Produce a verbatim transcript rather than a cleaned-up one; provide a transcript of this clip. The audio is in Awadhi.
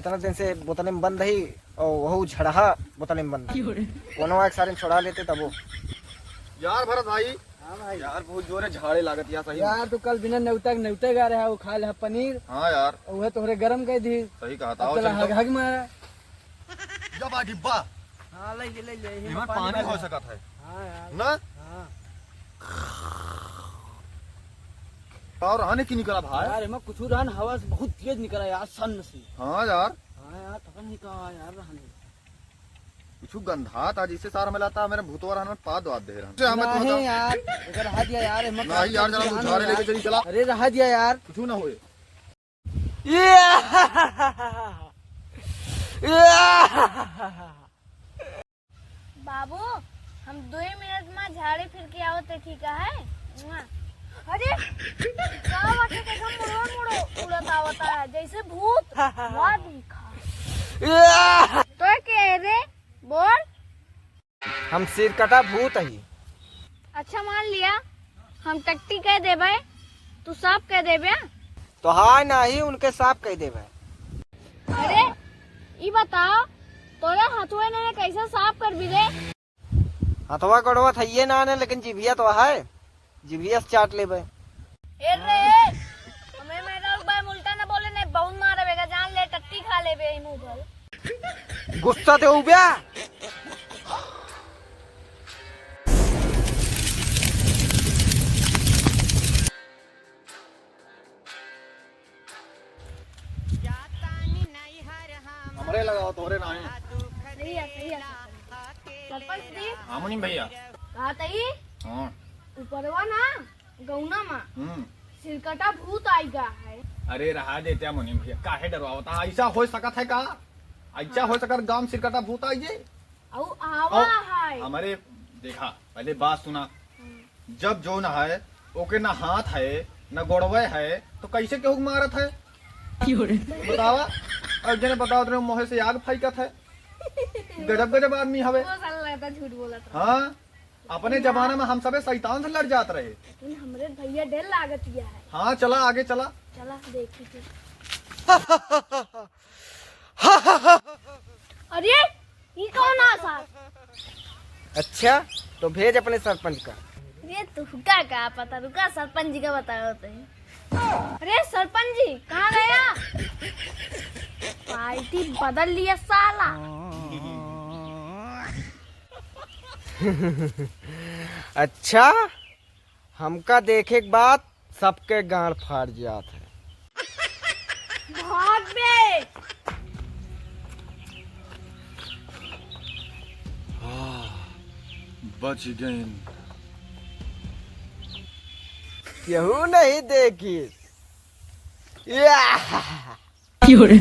इतना दिन से बोतले में बंद ही, और वहू झड़हा बोतले में बंद ही। क्यों रे? कोनो एक सारे छोड़ा लेते तबो। यार भरत भाई। हाँ भाई। यार बहुत जोरे झाड़े लागत यार सही में। यार तू कल बिना नेवता के नेवते गा रहा, वो खा ले पनीर। हाँ यार। और वह तोहरे गरम कर दी। सही कहा था। अब और चला चल तो। हग हग मारा। जब आ डिब्बा। हाँ, ले ले, ले ले, ये एमन पानी पानी हो है। सकत है। हाँ यार। ना? हाँ। और रहने की निकला भाई? यार, एमा कुछ रहन हवा से बहुत तेज निकला यार, सन से। हाँ यार। हाँ यार, पता नहीं का यार रहने। कुछ गंधा था जिससे सारा मिला था, मेरे भूतवा रहन में पाद वाद दे रहन। से हमें तो नहीं बता। यार, इधर हट गया यार, एमा नहीं यार, कुछ जरा रहन उधारे यार। लेके चली चला। अरे रहा दिया यार। कुछ ना होए। बाबू, हम दो मिनट में झाड़ी फिर के आवत है, ठीक है? अरे, का बात है, देखो, मुड़ो, मुड़ो उड़त आवता है, जैसे भूत। वाह, देखा। तो के रे, बोल। हम सिरकटा भूत ही। अच्छा, मान लिया, हम टट्टी कह देबे, तू साफ कह देबे। तो हाय नाही, उनके साफ कह देबे। अरे, ई बताओ, तोरे हथुए ने कैसे साफ कर भी रे? हथवा गोड़वा थइये ना ने, लेकिन जिभिया तो है, जिभिया से चाट लेबे। ए रे, हमें मेरा भाई उल्टा ना बोले, नहीं बहुत मारे बेगा, जान ले, टट्टी खा लेबे ई मुंह पर। गुस्सा दे उब्या। हमरे लगाओ, तोहरे नाही। सही है, सही है। सरपंच जी। हाँ, मुनीम भैया। कहा तई? हाँ। ऊपरवा ना, गौना मा। हम्म। सिरकटा भूत आई गा है। अरे रहा देते मुनीम भैया, काहे डरवावता? ऐसा हो सकत है का? ऐसा हो सकत गांव में सिरकटा भूत आई जे? अउ आवा और है। हमरे देखा, पहले बात सुना। हम्म। जब जौन है, ओके ना हाथ है, ना गोड़वे है, तो कैसे केहू के मारत है? क्यों रे? बतावा। और जने बतावत रहे, मोहे से आग फेंकत है। गजब गजब आदमी हवे। वो साला लगता झूठ बोलत रहा। हाँ, अपने जमाना में हम सबे शैतान से लड़ जात रहे। लेकिन हमरे भैया डर लागत गया है। हाँ, चला आगे चला। चला देखी के। अरे, ई कौन आ साहब? अच्छा, तो भेज अपने सरपंच का। ये तुहका का पता, रुका सरपंच जी का बताओ तो। अरे सरपंच जी, कहाँ गया? पार्टी बदल लिया साला। अच्छा, हमका देखे के बाद सबके गांड फाट जात है। भाग बे। आह, बच गइन। केहू नहीं देखिस। या! क्यों रे?